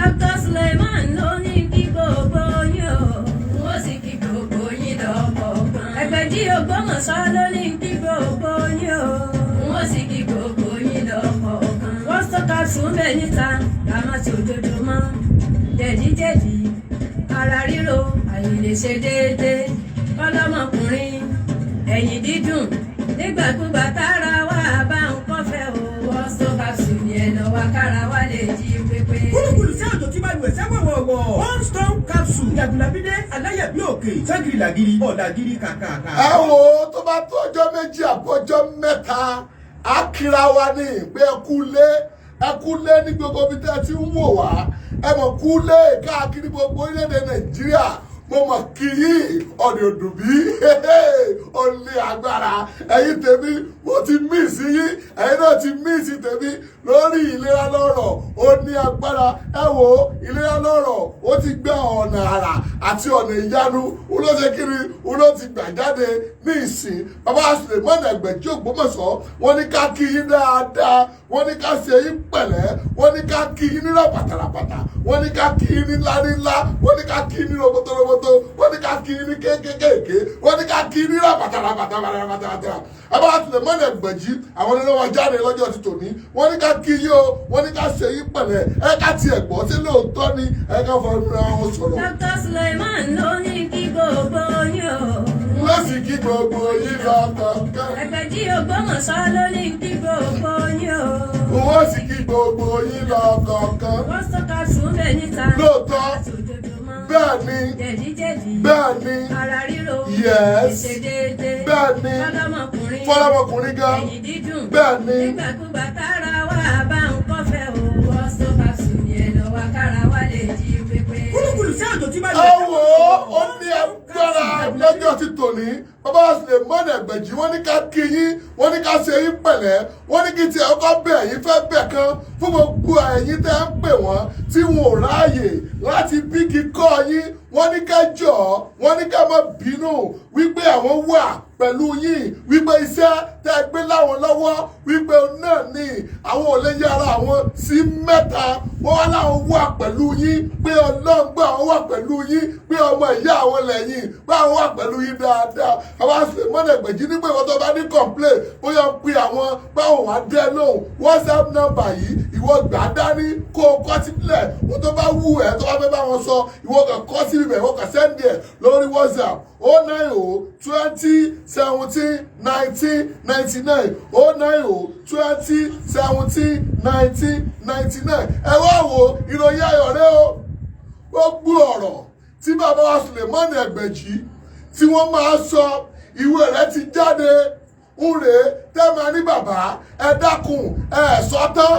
Dr. Suleiman ló ní kí gbogbo yín o, wọ́n sì kí gbogbo yín lọ́kọ̀ọ̀kan. Ẹgbẹ̀jì Ògbómọ̀ṣọ́ ló ní kí gbogbo yín o, wọ́n sì kí gbogbo yín lọ́kọ̀ọ̀kan. Wọ́n tọ́ka sùn bẹ́ẹ̀ níta, làwọn ti ojoojúmọ́. Jẹ̀díjẹ̀dí, ara ríro, àìlè ṣe déédéé. Kọ́lọ́mọkùnrin, ẹ̀yìn dídùn, nígbàkúgbà tára wà bá ń kọ́fẹ́ o. Wọ́n tọ́ka sùn yẹn lọ wá kára wá lè jí pépé. Kúlùkùlù sí àjò tí bá lu ẹ̀sẹ̀ wọ̀wọ̀wọ̀. One Stone Capsule. Jagunlabídé aláyàbí òkè. Ságìrì làgìrì ọ̀làgìrì kàkàkà. Ẹ wo, tó bá tó ọjọ́ 2 àbí ọjọ́ 3, á kíra wa ní pé ẹ kú lé, ẹ kú lé ní gbogbo ibi tẹ́ ẹ ti ń wò wá. Ẹ mọ̀ kú lé káàkiri gbogbo orílẹ̀-èdè Nàìjíríà. Mo mọ̀ kí yín ọ̀dẹ̀ òdùn bí ó lé agbára. Ẹ̀yin tèmi, mo ti miss yín, ẹ̀yin náà ti miss tèmi lórí Ìlera Lọ́rọ̀. Ó ní agbára. Ẹ wo, Ìlera Lọ́rọ̀, ó ti gbé ọ̀nà àrà àti ọ̀nà ìyanu, ó ló ṣe kiri, ó ló ti gbà jáde ní ìsìn. Bàbá Suleiman Ẹgbẹ̀jì Ògbómọ̀ṣọ́, wọ́n ní ká kí yín dáadáa, wọ́n ní ká ṣe yín pẹ̀lẹ́, wọ́n ní ká kí yín ní ràpàtàràpàtà, wọ́n ní ká kí yín ní ńlá ńlá, wọ́n ní ká kí yín ní roboto roboto, wọ́n ní ká kí yín ní kéékèèké, wọ́n ní ká kí yín ní ràpàtàràpàtà. Bàbá Suleiman Ẹgbẹ̀jì, àwọn onílọ́wọ́ jáde lọ́jọ́ ti tòní. Wọ́n ní ká kí yín o, wọ́n ní ká ṣe yín pẹ̀lẹ́. Ẹ ká tiẹ̀ gbọ́ sí lóòótọ́ ni, ẹ ká fọnra wọn sọ̀rọ̀. Dr. Suleiman ló ní kí gbogbo yín o. Wọ́n sì kí gbogbo yín lọ́kọ̀ọ̀kan. Ẹgbẹ̀jì Ògbómọ̀ṣọ́ ló ní kí gbogbo yín o. Wọ́n sì kí gbogbo yín lọ́kọ̀ọ̀kan. Wọ́n tọ́ka sùn bẹ́ẹ̀ níta. Lóòótọ́. Àti ojoojúmọ́. Bẹ́ẹ̀ ni. Jẹ̀díjẹ̀dí. Bẹ́ẹ̀ ni. Ara ríro. Yes. Ìṣe déédéé. Bẹ́ẹ̀ ni. Fọlọ́mọkùnrin. Fọlọ́mọkùnrin gan. Ẹ̀yìn dídùn. Bẹ́ẹ̀ ni. Nígbàkúgbà tára wà bá ń kọ́fẹ́ o. Wọ́n tọ́ka sùn yẹn lọ wá kára wá lè jí pépé. Kúlùkùlù sí àjò tí bá lu Ẹ ẹ̀sẹ̀ wò ó, ó ní agbára lọ́jọ́ ti tòní. Bàbá Suleiman Ẹgbẹ̀jì, wọ́n ní ká kí yín, wọ́n ní ká ṣe yín pẹ̀lẹ́, wọ́n ní kí tiẹ̀ ọkọ bẹ̀ yín fẹ́ bẹ̀ kan fún gbogbo ẹ̀yin tẹ́ ń pè wọ́n tí wọn ò ráàyè láti bí kíkọ́ yín. Wọ́n ní ká jọ̀, wọ́n ní ká má bínú wípé àwọn wà pẹ̀lú yín, wípé iṣẹ́ tẹ́ gbé láwọn lọ́wọ́, wípé náà ni àwọn ò lè yára àwọn sí mẹ́ta. Wọ́n wá láwọn wà pẹ̀lú yín, pé ọlọ́ngbọ́n àwọn wà pẹ̀lú yín, pé ọmọ ìyá àwọn lẹ́yìn, pé àwọn wà pẹ̀lú yín dáadáa. Àwọn Suleiman Ẹgbẹ̀jì nígbà ìwọ́n tó bá ní complain, bóyá ń pe àwọn báwọn wà dẹ́ lóhùn, WhatsApp number yìí, ìwọ gbà dání kó o kọ́ sílẹ̀. Wọ́n tó bá wù ẹ́, tó bá fẹ́ bá wọn sọ, ìwọ kàn kọ́ síbi bẹ̀, ìwọ kàn send ẹ̀ lórí WhatsApp: 090 20 17 19 99, 090 20 17 19 99. Ẹ wá wo ìròyìn ayọ̀ rẹ o. Gbogbo ọ̀rọ̀ tí bàbá wa Suleiman Ẹgbẹ̀jì tí wọ́n máa sọ, ìwé rẹ̀ ti jáde ń rèé. Tẹ́ máa ní, "Bàbá, ẹ dákun, ẹ sọ tán."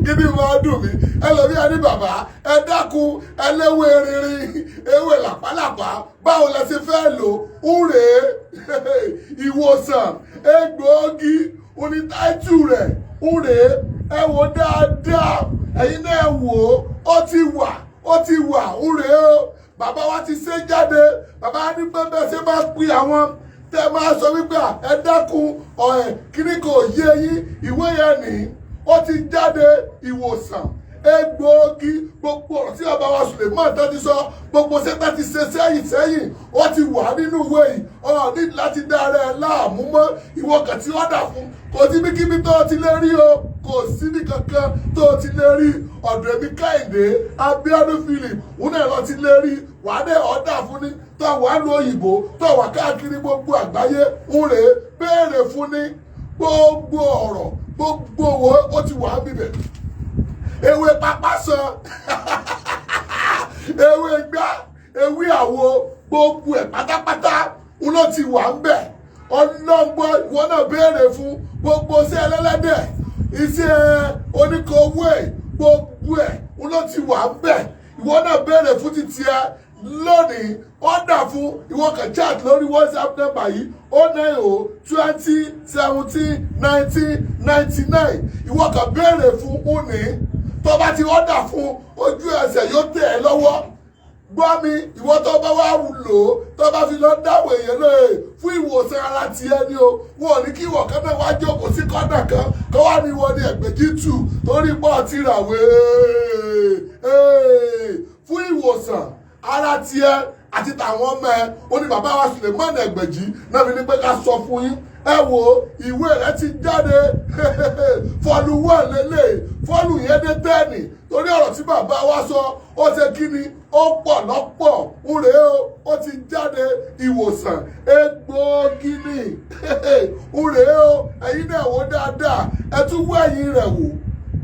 Kí ni máa dùn mí? Ẹlòmíà ní, "Bàbá, ẹ dákun, ẹlẹ́wé rinrin, ewé làpálàpá, báwo lẹ ṣe fẹ́ lò ń rèé?" Ìwòsàn Egbòogi onítàìtù rẹ̀ ń rèé. Ẹ wò dáadáa, ẹ̀yin náà wò ó. Ó ti wà, ó ti wà ń rèé o. Bàbá wa ti ṣe jáde. Bàbá ní pé bẹ́ẹ̀ ṣe máa pín àwọn tẹ́ máa sọ wípé, "Ẹ dákun, ọ̀ẹ́ kíní kò yé yín," ìwé yẹn nìyí, ó ti jáde. Ìwòsàn Egbòogi, gbogbo ọ̀rọ̀ tí bàbá wa Suleiman tó ti sọ, gbogbo sẹ́tà ti ṣe sẹ́yìn sẹ́yìn, ó ti wà nínú ìwé yìí. Ọ̀ ní láti dá ara ẹ láàmú mọ́. Ìwọ kàn tí wọ́n dà fún, kò síbi kíbi tó ti lè rí o, kò síbi kankan tó ti lè rí. Ọ̀dọ̀ èmi Kẹ́hìndé Abíọ́dún Philip òun náà lọ ti lè rí. Wàá dé ọ̀dà fún ní tó wà lù òyìnbó, tó wà káàkiri gbogbo àgbáyé, ń rèé, béèrè fún ní gbogbo ọ̀rọ̀, gbogbo owó, ó ti wà bíbẹ̀. Ewé pápá san, ewé gbá, ewé àwo, gbogbo ẹ̀ pátápátá ń ló ti wà ń bẹ̀. Ọlọ́ngbọ́n, ìwọ náà béèrè fún gbogbo iṣẹ́ ẹlẹ́lẹ́dẹ̀, iṣẹ́ oníkowó ẹ̀, gbogbo ẹ̀ ń ló ti wà ń bẹ̀. Ìwọ náà béèrè fún títí ẹ lónìí, ọ̀dà fún. Ìwọ kan chat lórí WhatsApp number yìí: 090 20 17 19 99. Ìwọ kan béèrè fún òní, tó bá ti ọ̀dà fún, ojú ẹsẹ̀ yóò tẹ̀ ẹ́ lọ́wọ́. Gbọ́ mi, ìwọ tó bá wá lò ó, tó bá fi lọ dáwọ̀ èèyàn lóye fún ìwòsàn ara tiẹ̀ ni o. Wọn ò ní kí ìwọ kan náà wá jókòó sí kọ́nà kan kó wá ní ìwọ ní Ẹgbẹ̀jì tù torí pọ̀ ti rà wéé fún ìwòsàn ara tiẹ̀ àti tàwọn ọmọ ẹ. Ó ní bàbá wa Suleiman Ẹgbẹ̀jì náà fi ní pé ká sọ fún yín. Ẹ wo, ìwé rẹ ti jáde, volume 1 lélẹ̀, volume yẹn dé 10, torí ọ̀rọ̀ tí bàbá wa sọ, ó ṣe kí ni, ó pọ̀ lọ́pọ̀ ń rèé o. Ó ti jáde, ìwòsàn egbòogi ni ń rèé o. Ẹ̀yin náà wò dáadáa, ẹ tún wọ ẹ̀yìn rẹ̀ wò,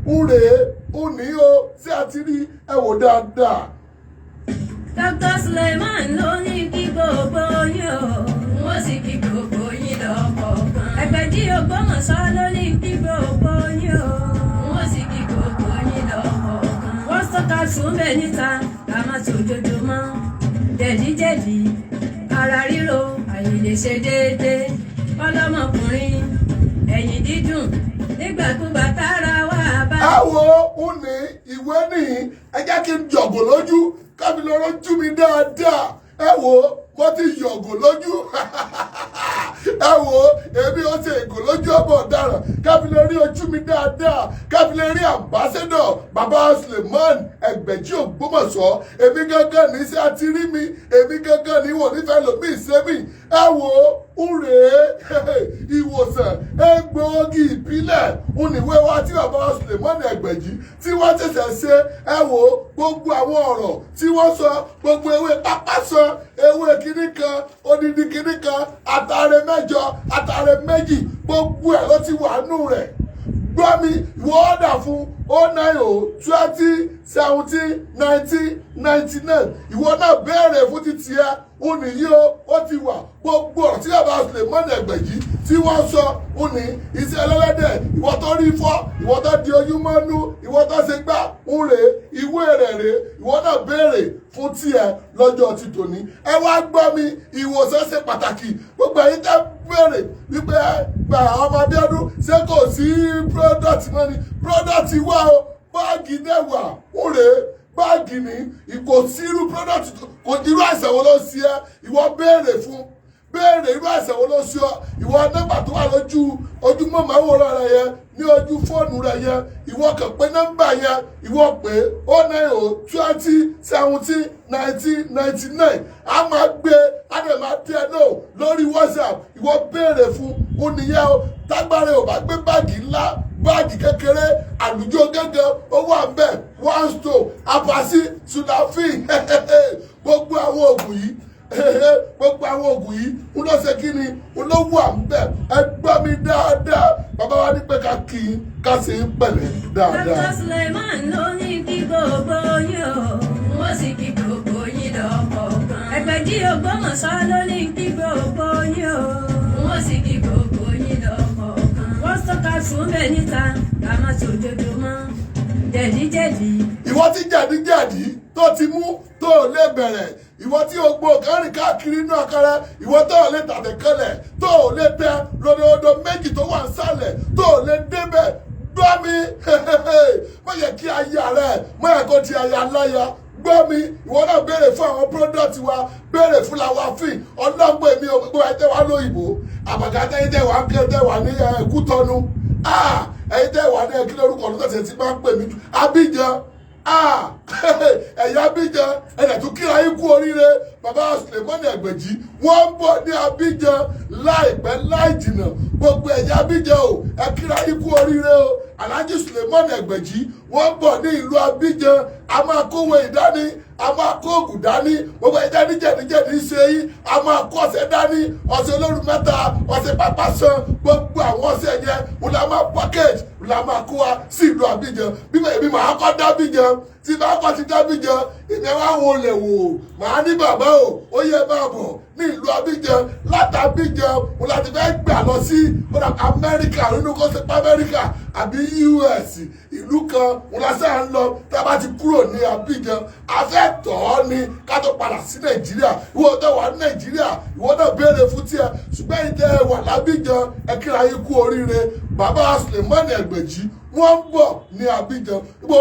ń rèé, ń ní o tí a ti rí, ẹ wò dáadáa. Dr. Suleiman ló ní kí gbogbo yín o. Wọ́n sì kí gbogbo yín lọ́kọ̀ọ̀kan. Ẹgbẹ̀jì Ògbómọ̀ṣọ́ ló ní kí gbogbo yín o. Wọ́n sì kí gbogbo yín lọ́kọ̀ọ̀kan. Wọ́n sọ́ka sùn bẹ́ẹ̀ níta ká má sòjòjòmọ́. Jẹ̀díjẹ̀dí, ara ríro, àyè ṣe déédéé. Ọlọ́mọkùnrin, ẹ̀yìn dídùn nígbàkúgbà tára wà bá. Ẹ wo, ń ní ìwé nìyí. Ẹ jẹ́ kí n jọ̀gò lójú kábi lọ́rọ́ jú mi dáadáa. Ẹ wo, mo ti yọ̀gò lójú. Ẹ wo, èmi ó ṣe ìgò lójú ọmọ ọ̀daràn kábi lè rí ojú mi dáadáa, kábi lè rí ambassador bàbá Suleiman Ẹgbẹ̀jì Ògbómọ̀ṣọ́. Èmi gángan ní sí àti rí mi, èmi gángan ní wọ́n nífẹ̀ẹ́ lómi ìsẹ́mi. Ẹ wo, ń rèé, ìwòsàn egbòogi ìbílẹ̀ ń níwé wa tí bàbá Suleiman Ẹgbẹ̀jì tí wọ́n ṣẹ̀ṣẹ̀ ṣe. Ẹ wo, gbogbo àwọn ọ̀rọ̀ tí wọ́n sọ, gbogbo ewé pápá san, ewé kìíní kan, odidi kìíní kan, àtàrẹ 8, àtàrẹ 2, gbogbo ẹ̀ ló ti wà nù rẹ̀. Gbọ́ mi, ìwọ ọ̀dà fún 090 20 17 19 99. Ìwọ náà béèrè fún títí ẹ, ó nìyí o, ó ti wà. Gbogbo ọ̀rọ̀ tí bàbá Suleiman Ẹgbẹ̀jì tí wọ́n sọ, ó ní iṣẹ́ ẹlẹ́dẹ̀, ìwọ tó rí fọ́, ìwọ tó di oyún mọ́nú, ìwọ tó ṣe gbá, ń rèé, ìwé rẹ̀ rèé. Ìwọ náà béèrè fún tiẹ̀ lọ́jọ́ ti tòní. Ẹ wá gbọ́ mi, ìwòsàn ṣe pàtàkì. Gbogbo ẹ̀yin tẹ́ béèrè wípé gba ọmọ Abíọ́dún, ṣé kò sí product mọ́ ni? Product wà o, báàgì dẹ̀ wà, ń rèé, báàgì ní. Kò sí irú product, kò irú àìsàn wo ló ṣe ẹ́? Ìwọ béèrè fún, béèrè irú àìsàn wo ló ṣe ọ́. Ìwọ, nọ́mbà tó wà lójú ojúmọ́ màwòrán rẹ yẹn, ní ojú fóònù rẹ yẹn, ìwọ kàn pé nọ́mbà yẹn, ìwọ pé 090 20 17 19 99. A máa gbé, a dẹ̀ máa tẹ náà lórí WhatsApp. Ìwọ béèrè fún, ó nìyẹn o. Tágbára ò bá gbé báàgì ńlá, báàgì kékeré, àlùjọ gángan ó wà ń bẹ̀, one stone, apasi, sulafin, gbogbo àwọn oògùn yìí, gbogbo àwọn oògùn yìí ń lọ ṣe kí ni, ń lọ wà ń bẹ̀. Ẹ gbọ́ mi dáadáa, bàbá wa ní pé ká kí i, ká sì ń pẹ̀lẹ́ dáadáa. Dr. Suleiman ló ní kí gbogbo yín o. Wọ́n sì kí gbogbo yín lọ́kọ̀ọ̀kan. Ẹgbẹ̀jì Ògbómọ̀ṣọ́ ló ní kí gbogbo yín o. Wọ́n sì kí gbogbo yín lọ́kọ̀ọ̀kan. Wọ́n sọ́ka sùn bẹ́ẹ̀ níta ká má sòjòjòmọ́. Jẹ̀díjẹ̀dí. Ìwọ tí jẹ̀díjẹ̀dí tó ti mú tó ò lè bẹ̀rẹ̀, ìwọ tí o gbó kárìn káàkiri inú àkàrà, ìwọ tó ò lè tàtẹ̀ kanlẹ̀, tó ò lè tẹ ròdòdó méjì tó wà nísàlẹ̀, tó ò lè débẹ̀, gbọ́ mi, má yẹ kí aya rẹ, má yẹ kó di aya láya. Gbọ́ mi, ìwọ náà béèrè fún àwọn product wa, béèrè fún làwàfin ọlọ́gbọ̀n. Èmi ò gbogbo ẹ̀ tẹ́ wà lóyìnbó àbàkà, tẹ́yìn tẹ́ wà ń kẹ́, tẹ́ wà ní Kútọ́nù, ẹ̀yin tẹ́ wà ní ẹ̀kí lórúkọ ọdún tẹ̀sẹ̀ tí máa ń pè mí jù, Abidjan, ẹ̀yà Abidjan, ẹ̀dẹ̀ tún kíra yín kú oríire. Bàbá Suleiman Ẹgbẹ̀jì wọ́n ń bọ̀ ní Abidjan láìpẹ́ láì jìnà. Gbogbo ẹ̀yà Abidjan o, ẹ kíra yín kú oríire o. Alhaji Suleiman Ẹgbẹ̀jì wọ́n ń bọ̀ ní ìlú Abidjan. A máa kówó ìdání, a máa kó oògùn dání. Gbogbo ẹ̀jẹ̀ ní jẹ̀díjẹ̀dí ṣe yín, a máa kó ọṣẹ dání, ọṣẹ olóru mẹ́ta, ọṣẹ pápá san, gbogbo àwọn ọṣẹ yẹn wọ́n la máa package, wọ́n la máa kó wa sí ìlú Abidjan. Bí èmi máa kọ́ dábìjan, tí bá kọ́ ti dábìjan, èmi wá wo lè wò, màá ní bàbá o, ó yẹ máa bọ̀. Ní ìlú Abidjan, láti Abidjan wọn láti fẹ́ gbà lọ sí Amẹ́ríkà, nínú kó ṣe pa Amẹ́ríkà àbí US, ìlú kan wọn la sáà ń lọ. Tá a bá ti kúrò ní Abidjan, a fẹ́ tọ̀ ọ́ ní ká tó padà sí Nàìjíríà. Ìwọ tó wà ní Nàìjíríà, ìwọ náà béèrè fún tiẹ̀. Ṣùgbọ́n ìtẹ́ wà lábíjan, ẹ kíra yín kú oríire. Bàbá Sulemani Ẹgbẹ̀jì, wọ́n ń bọ̀ ní Abidjan. Ìwọ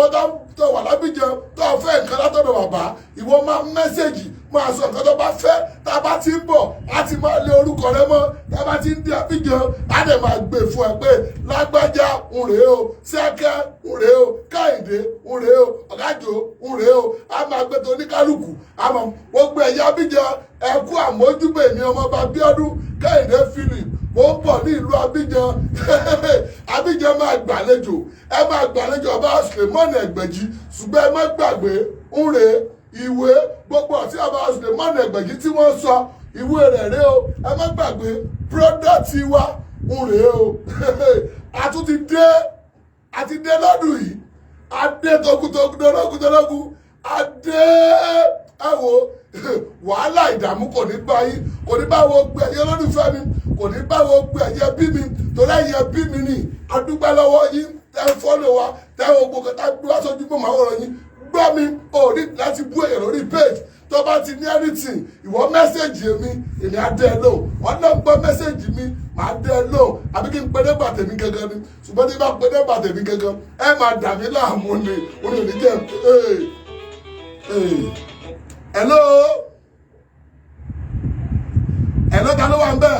tó wà lábíjan, tó fẹ́ nǹkan látọ̀dọ̀ bàbá, ìwọ máa message, máa sọ nǹkan tó bá fẹ́. Tá a bá ti ń bọ̀, á ti máa lé orúkọ rẹ mọ́. Tá a bá ti ń dé Abidjan, á dẹ̀ máa gbé fún ẹ pé lágbájá ń rèé o, sẹ́kẹ́ ń rèé o, Káyìndé ń rèé o, Ọ̀gájò ń rèé o. Á máa gbé tó oníkálukú. Àmọ́ gbogbo ẹ̀yà Abidjan, ẹ kú àmójúbò mi, ọmọọba Bíọ́dún Kẹ́hìndé Philip. Mo ń bọ̀ ní ìlú Abidjan. Abidjan máa gbàlejò, ẹ máa gbàlejò ọba Sulemani Ẹgbẹ̀jì. Ṣùgbọ́n ẹ má gbàgbé, ń rèé ìwé gbogbo àti ọba Sulemani Ẹgbẹ̀jì tí wọ́n sọ, ìwé rẹ̀ rèé o. Ẹ má gbàgbé product wa ń rèé o. A tún ti dé, a ti dé lọ́dún yìí. A dé togutogu, tológun tológun, a dé. Ẹ wo, wàhálà, ìdààmú kò ní bá yín, kò ní bá wo gbé ẹyẹ olólùfẹ́ mi, kò ní bá wo gbé ẹyẹ bí mi, torí ẹyẹ bí mi ni. Adúpẹ́ lọ́wọ́ yín tẹ́ ń follow wa, tẹ́ ń gbogbo kẹta gbé wá sójú mọ́ màwòrán yín. Gbọ́ mi, ò ní láti bú èèyàn lórí page. Tó bá ti ní anything, ìwọ message mi, èmi á dẹ́ ẹ lóhùn. Ọlọ́run gbọ́, message mi, màá dẹ́ ẹ lóhùn, àbí kí n pe nọ́mbà tèmi gangan ni. Ṣùgbọ́n tí n bá pe nọ́mbà tèmi gangan, ẹ máa dà mí láàmú ni. Òun ò ní jẹ́. Hello, hello, ta ló wà ń bẹ̀?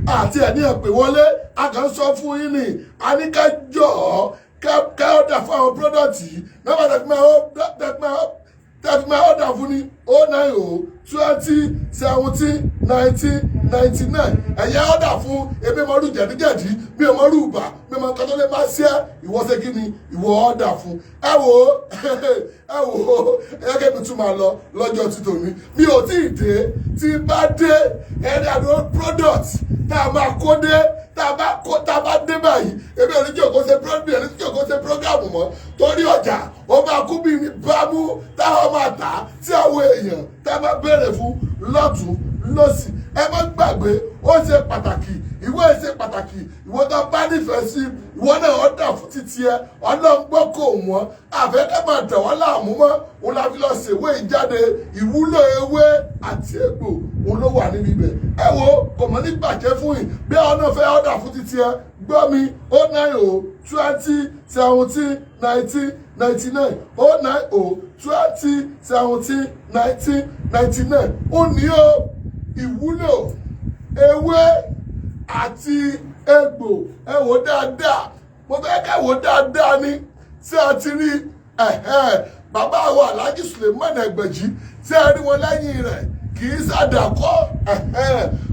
Àti ẹ̀ ní ẹ̀ pè wọlé, a kàn ń sọ fún yín ni. A ní ká jọ ọ́ kẹ́ ọ̀dà fún àwọn product yìí. Nọ́mbà tẹ́fí máa ọ̀dà fún ní 090 20 17 19 99. Ẹ̀yẹ ọ̀dà fún èmi mọ́rú jẹ̀díjẹ̀dí, mi ò mọ́rú ìbà, mi ò mọ nǹkan tó lè máa ṣe é. Ìwọ ṣe kí ni? Ìwọ ọ̀dà fún. Ẹ wò ó, ẹ wò ó, ẹ kẹ́ mi tún máa lọ lọ́jọ́ tí tòní. Mi ò tí ì dé. Tí bá dé, ẹni àdó product tá a máa kó dé, tá a bá kó, tá a bá dé báyìí, èmi ò ní jẹ́ òkó ṣe product, ò ní jẹ́ òkó ṣe program mọ́, torí ọjà ó máa kú bí ní bámú táwọn máa tà tí àwọn èèyàn tá a máa béèrè fún lọ́tún lọ́sì. Ẹ má gbàgbé, ó ṣe pàtàkì, ìwé ṣe pàtàkì. Ìwọ tó bá nífẹ̀ẹ́ sí, ìwọ náà ọ̀dà fún títí ẹ. Ọlọ́run gbọ́, kò wọ́n àfẹ́kẹ́ máa dà wọ́n láàmú mọ́. Òun la fi lọ ṣèwé ìjáde. Ìwúlò ewé àti egbò, òun ló wà níbi ibẹ̀. Ẹ wo, kò mọ̀ ní bàjẹ́ fún yìí. Bí àwọn náà fẹ́ ọ̀dà fún títí ẹ, gbọ́ mi, 090 20 17 19 99, 090 20 17 19 99. Ó ní o, ìwúlò ewé àti egbò. Ẹ wò dáadáa, mo fẹ́ kẹ́ wò dáadáa ni. Tí a ti rí bàbá wa Alhaji Suleiman Ẹgbẹ̀jì, tí a rí wọn lẹ́yìn rẹ̀, kì í ṣàdàkọ́.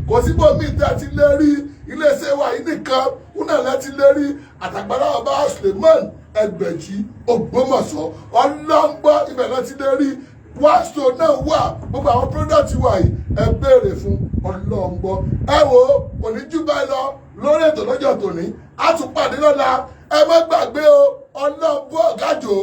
Kò sí bòmí tí a ti lè rí, iléeṣẹ́ wa yìí nìkan kúnà láti lè rí àtàgbàlá bàbá Suleiman Ẹgbẹ̀jì Ògbómọ̀ṣọ́. Ọlọ́ngbọ́, ibẹ̀ láti lè rí. Wàásù náà wà, gbogbo àwọn product wa yìí, ẹ béèrè fún. Ọlọ́ngbọ́, ẹ wo, kò ní jù báyìí lọ lórí ètò lọ́jọ́ tòní. A tún pàdé lọ́la. Ẹ má gbàgbé o. Ọlọ́ngbọ́, ọ̀gájò,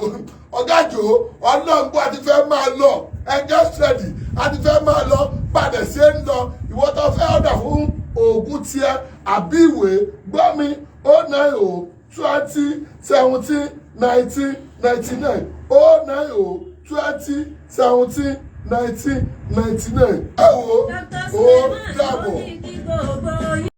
ọ̀gájò, ọlọ́ngbọ́, a ti fẹ́ máa lọ. Ẹ get ready, a ti fẹ́ máa lọ. Padà sí ń lọ. Ìwọ tó fẹ́ ọ̀dà fún oògùn tiẹ̀ àbí ìwé, gbọ́ mi, 090 20 17 19 99, 090 20 17 19 99. Ẹ wo, Dr. ó Suleiman ló dàbọ̀. ní kí gbogbo yín.